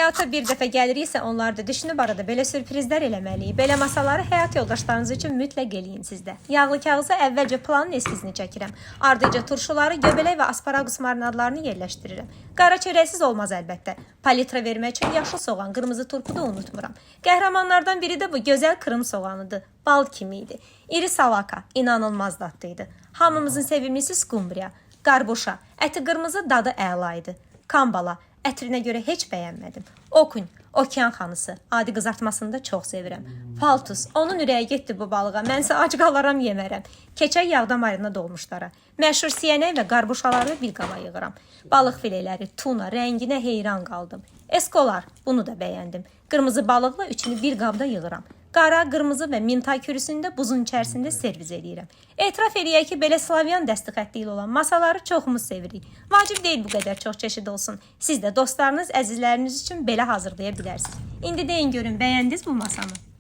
Həyata bir dəfə gəliriksə, onları da düşünüb arada belə sürprizlər eləməliyik. Belə masaları həyat yoldaşlarınız üçün mütləq eləyin sizdə. Yağlı kağıza əvvəlcə planın eskizini çəkirəm. Ardınca turşuları, göbələk və asparagus marinadlarını yerləşdirirəm. Qara çörəksiz olmaz əlbəttə. Palitra vermək üçün yaşıl soğan, qırmızı turpu da unutmuram. Qəhrəmanlardan biri də bu gözəl Krım soğanıdır. Bal kimi idi. İri salaka, inanılmaz dadlı idi. Hamımızın sevimlisi skumbriya. Qarboşa, əti qırmızı, dadı əla idi. Kambala, ətrinə görə heç bəyənmədim. Okun, okean xanısı, adi qızartmasını da çox sevirəm. Paltus, onun ürəyi getdi bu balığa. Mənsə ac qalaram yemərəm. Keçək yağda marinad olmuşlara. Məşhur siyənək və qarboşaları bir qaba yığıram. Balıq fileləri, tuna, rənginə heyran qaldım. Eskolar, bunu da bəyəndim. Qırmızı balıqla üçünü bir qabda yığıram. Qara, qırmızı və mintay kürüsünü də buzun içərisində servis eləyirəm. Etiraf eləyək ki, belə Slavyan dəsti xətti ilə olan masaları çoxumuz sevirik. Vacib deyil bu qədər çox çeşid olsun. Siz də dostlarınız, əzizləriniz üçün belə hazırlaya bilərsiniz. İndi deyin görün, bəyəndiniz bu masanı?